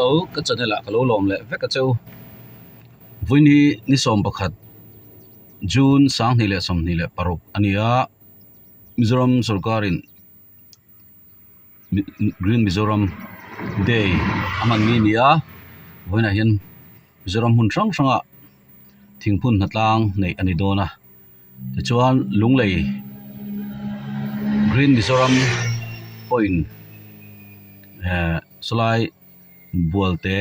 lo ka channel ah ka lo lawm leh vek a cheu vawiin ni 11 June 2026 a ni a Mizoram sorkar in Green Mizoram Day a hman ni a ni a vawiinah hian Mizoram hmun hrang hrang ah thingphun hnatlang neih a ni dawn a. Tichuan Lunglei Green Mizoram pawhin ehh sawlai bualte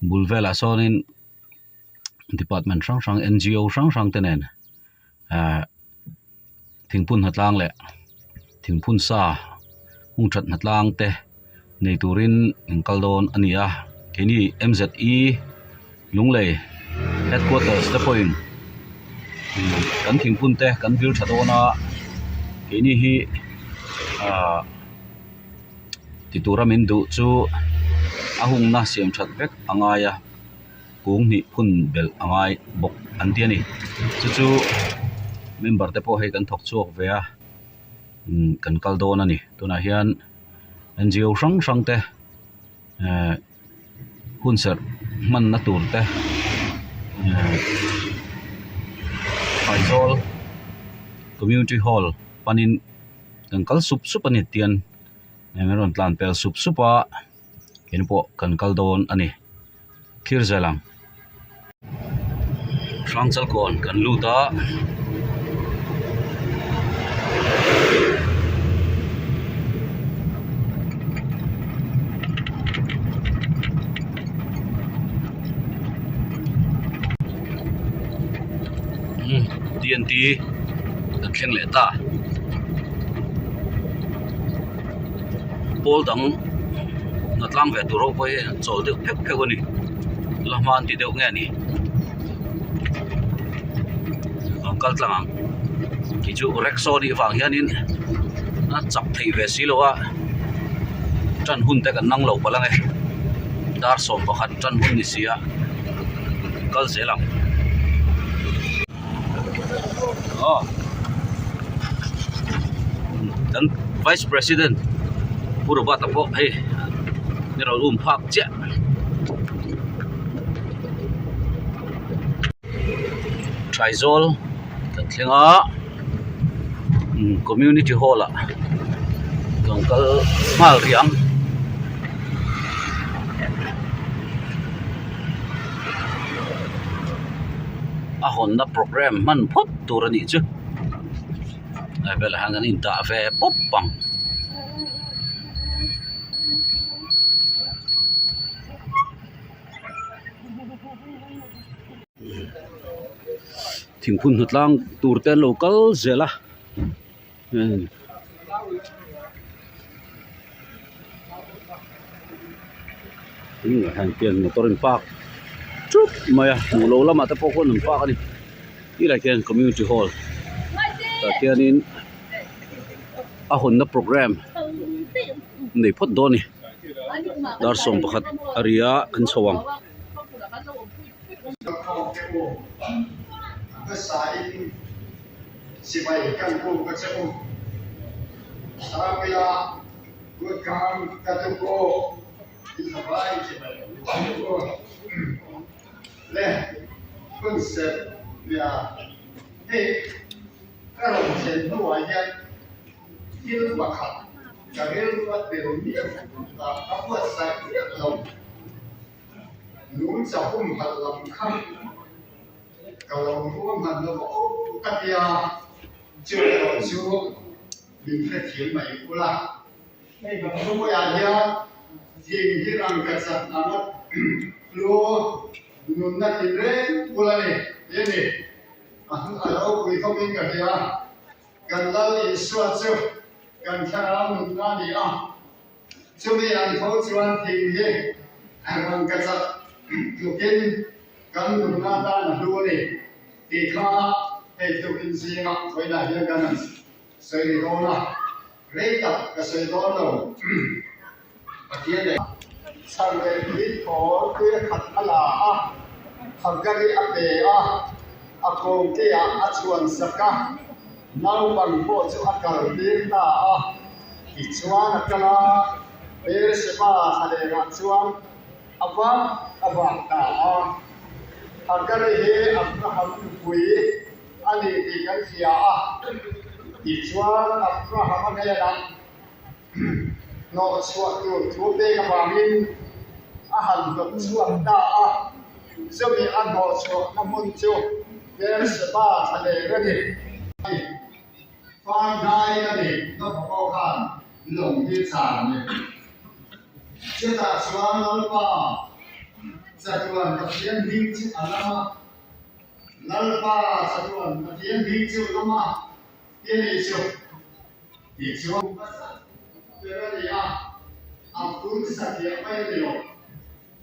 bul velah sawnin department hrang hrang N G O hrang hrang te nen ehh thingphun hnatlang leh thingphun sa hung that hnatlang te nei turin an kal dawn a ni a keini M Z E Lunglei headquarters te pawhin kan thingphun te kan vil tha dawn a keini hi ahh ti tura min duh chu a hungna siam that vek a ngai a. Kung hnih phun belh a ngai bawk an ti a ni chu chu member te pawh hei kan thawk chhuak ve a umm kan kal dawn a ni tunah hian N G O hrang hrang te ehh hun serh hmanna tur te ehh Aizawl community hall panin kan kal sup sup a ni tian eng an rawn tlan pel sup sup a. in pawh kan kal dawn a ni thlir zel ang Hrangchalkawn kan lut a T N T kan thleng leh ta. Pawl dang hna tlang ve tur ho pawh hi an chawl deuh pheuh pheuh a ni la hma an ti deuh nge ni an kal tlang ang khi chu rickshaw nih vang hianin a chak thei ve si lo a tan hun te kan nang lo palh ang e dar 11 tan hun ni si a kal zel ang. Aw kan vice president Pu Robert a pawh hei ni rawn um phak chiah Thaizawl kan thleng a community hall ah kan kal nghal rih ang. A hawnna programme hman phawt tur a nih chu lai velah hian kan indah ve pawp ang. Thingphun hnatlang tur te an lo kal zel a. Hian motor in park thup mai a hmuh loh lamah te pawh khuan an park a ni tilai khian community hall tah khianin a hawnna programme nei phawt dawn a ni dar 11 a ri a an chho ang. Sipai kan buk a che u. Arabia kut kang ka tuk u. In zavai sipai kan buk a che u. Le hunserh nia hei ka rawn thlen hnuah hian thil pakhat ka rilru a tel miah ah ka buatsaih miah lo. Nuncha humhalh lam kha. Ka lo ruahman lo va aw ka tia, chu erawh chu min hrethiam mai ula. Hei Hruaiah hian thing hi rangkachak anga hlu nunna tinreng ula ni ti a ni. A ropui khawpin ka hria. Kan Lal Isua chu kan thlarau nunna a ni a. Chumi an tho chuan thing hi rangkachak tlukin kan nunna tan a hlu a ni tih kha hei tukin zingah vawiinah hian kan han sawi ri dawn a, rei tak ka sawi dawn lo. Pathian leh chhan leh tui thawl tui a khat a la a, Hagari a pe a, a kawngkeah a chhuan sak a, naupang pawh chu a kaltir ta a. Tichuan a kal a, Beersheba thlalengah chuan. A vak a vak ta a. Hagari hi Abraham nupui a ni tih kan hria a. Tichuan Abrahama hnenah hnawhchhuah tur thu pek avangin a han hnawtchhuak ta a. Chumi a hnawhchhuahna hmun chu Beersheba thlaler a ni. Fai hnai a ni Noah pawh khan lawng hi char a ni. Chutah chuan Lalpa chatuan Pathian hming chu a lam a, Lalpa chatuan Pathian hming chu lam a ti a nih chu tih chuan hmasa ber a ni a, a bul satliah mai a ni lo.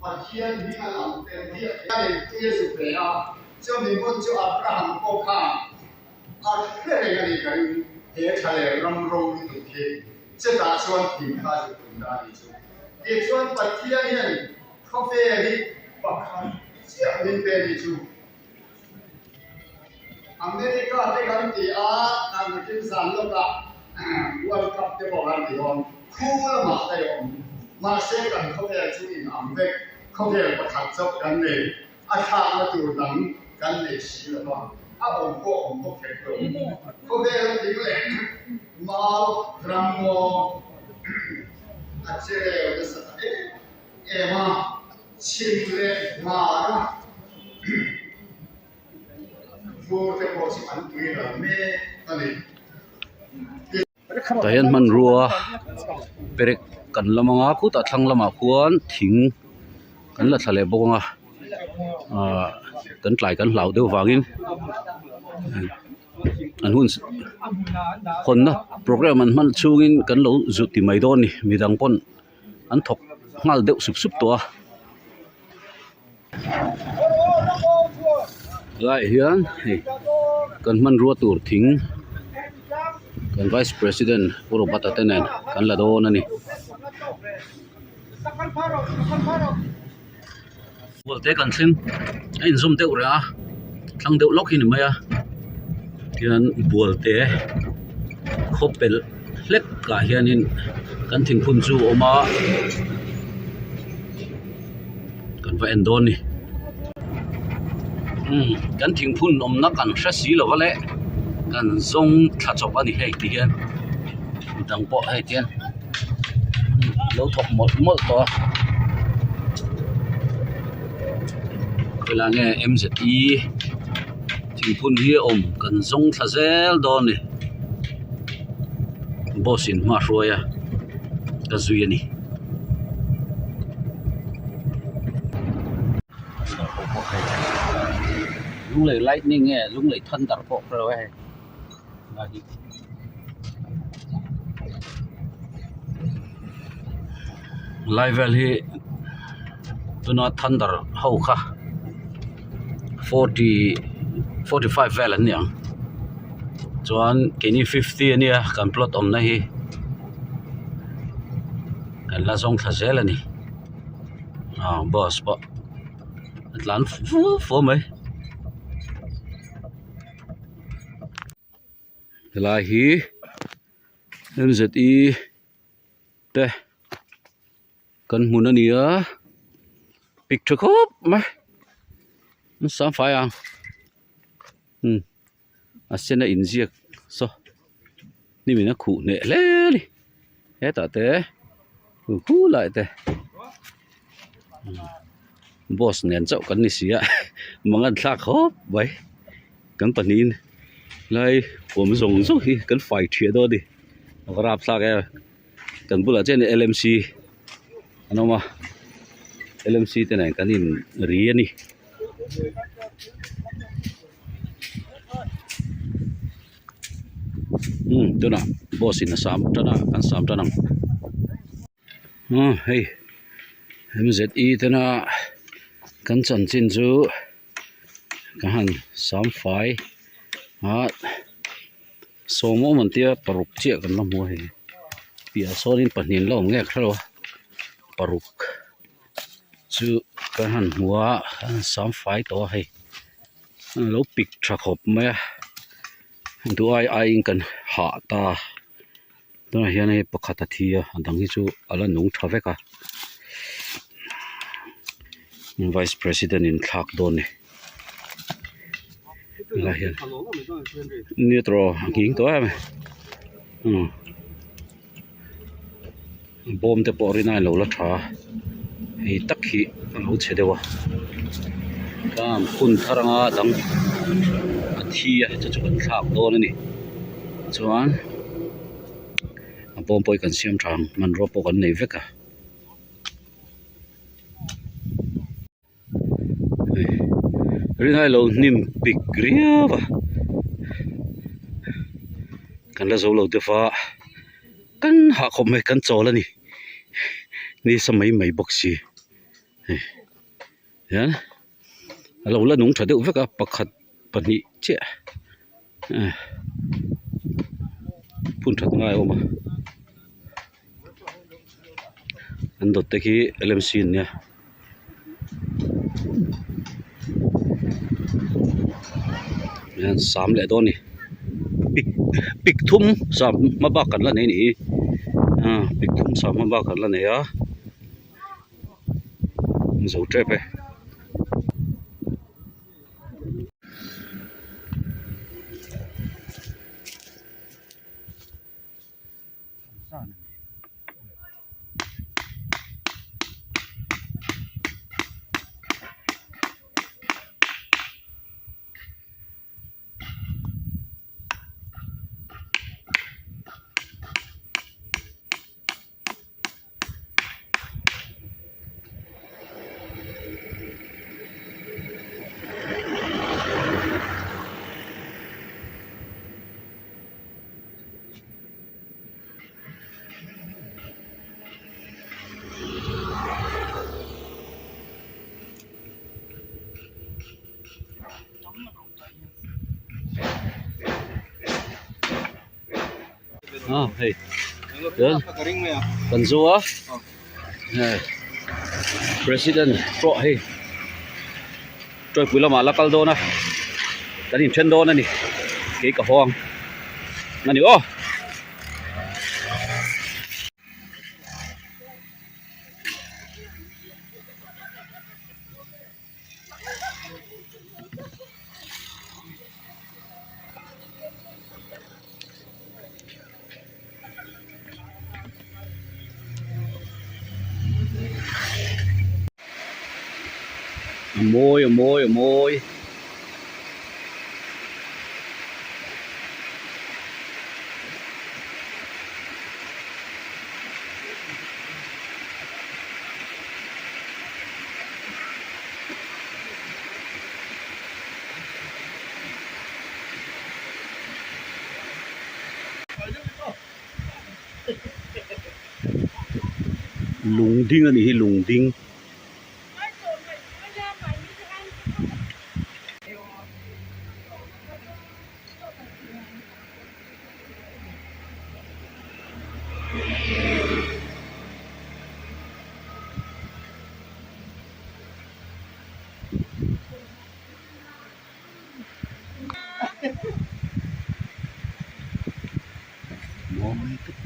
Pathian hming a lam tel diah a ni tui a zuk ve a, chumi hmun chu Abraham pawh khan a hre reng a ni ka ring, he thlaler ram ro lutuk hi chetah chuan thing kha a zuk tum ta a ni chu. Tichuan Pathian hian khawvel hi pakhat chiah min pe a ni chu. America te kan ti a, kan kim zan lawkah World Cup te pawh kan ti dawn, khu lamah daih a awm. Mahse kan khawvel chu in ang vek, khawvel pakhat chauh kan nei, a thlakna tur dang kan nei si lo va, a awm pawh awm bawk hek lo. Khawvel a tling leh mau ramngaw a che reu nasa ta em em a. Chhim leh hmara vur te pawh chu an tui ral mek a ni. Tah hian hmanrua perek kan lam anga khutah thlang lamah khuan thing kan la thla leh bawk anga ahh kan tlai kan hlau deuh vangin an hun hawnna programme an hman chhungin kan lo zut ti mai dawn a ni midang pawn. an thawk nghal deuh sup sup tawh a helaiah hian hei kan hmanrua tur thing kan vice president pu Robert-a te nen kan la dawn a ni. Bualte kan thleng a inzawm deuh reng a thlang deuh lawk hi ni mai a tihian bualte khaw pelh hlek ah hianin kan thingphun chu a awm a kan va en dawn a ni umm kan thingphun awmna kan hre si lo va le kan zawng thla chawp a ni hei ti hian midang pawh hei ti hian. lo thawk mawlh mawlh tawh a helai nge m z e thingphun hi a awm kan zawng thla zel dawn a ni boss in hma hruai a ka zui a ni. Lunglei lightning nge lunglei thunder pawh ka hre lo e hei. Lai vel hi tuna thunder ho kha forty 45 vel an ni ang chuan keini 50 ania kan plot awmna hi kan la zawng thla zel a ni ah bus pawh a tlan fua fua mai. Helai hi M Z E te kan hmun a ni a pik tha khawp mai an sang fai ang umm a sen a inziak saw hnim in a khuh hneh hle a ni hetah te khu lai te boss nen chauh kan ni si a mangan thlak khawp mai kan pahnihin lai awm zawng zawng hi kan fai thiah dawn a ni a va rap thlak em kan bulah chian L M C an awm a L M C te nen kan in ri a ni. Umm tunah boss in a sam tan a an sam tan ang umm hei M Z E tena kan chanchin chu ka han sam fai a sawm awm an tia paruk chiah kan la hmu a hei piah sawnin pahnih an la awm ngek hrelo a paruk chu kan han hmu a an sam fai tawh a hei an lo pik tha khawp mai a duh ai aiin kan hah ta tunah hian hei pakhat a thi a a dang hi chu a la nung tha vek a. Vice President in thlak dawn a ni helai hian nia tawh a nghing tawh em umm bawm te pawh rin aiin a lo la tha a hei tak hi a lo chhe deuh a tlang hun thar anga dang a thi a chu chu kan thlak dawn a ni chuan a bawm pawh hi kan siam tha ang hmanrua pawh kan nei vek a. Rinai lo hnim pik riau a kan la zo lo deuh va kan hah khawp mai kan chawl a ni nisa mai mai bawk si hei hian a lo la nung tha deuh vek a pakhat pahnih chiah eh phun that ngai a awm a. An dawt te khi L M C an nia. Hian sam leh dawn a ni pik pik thum sam hma bak kan la nei a ni hi ah pik thum sam hma bak kan la nei a zo tep e. Ah hei chuan kan zo a hei president pawh hei tawipui lamah la kal dawn a kan inthen dawn a ni kei ka haw ang a ni aw. A mawi a mawi a mawi. Lungding a nih hi lungding. Mawi tak.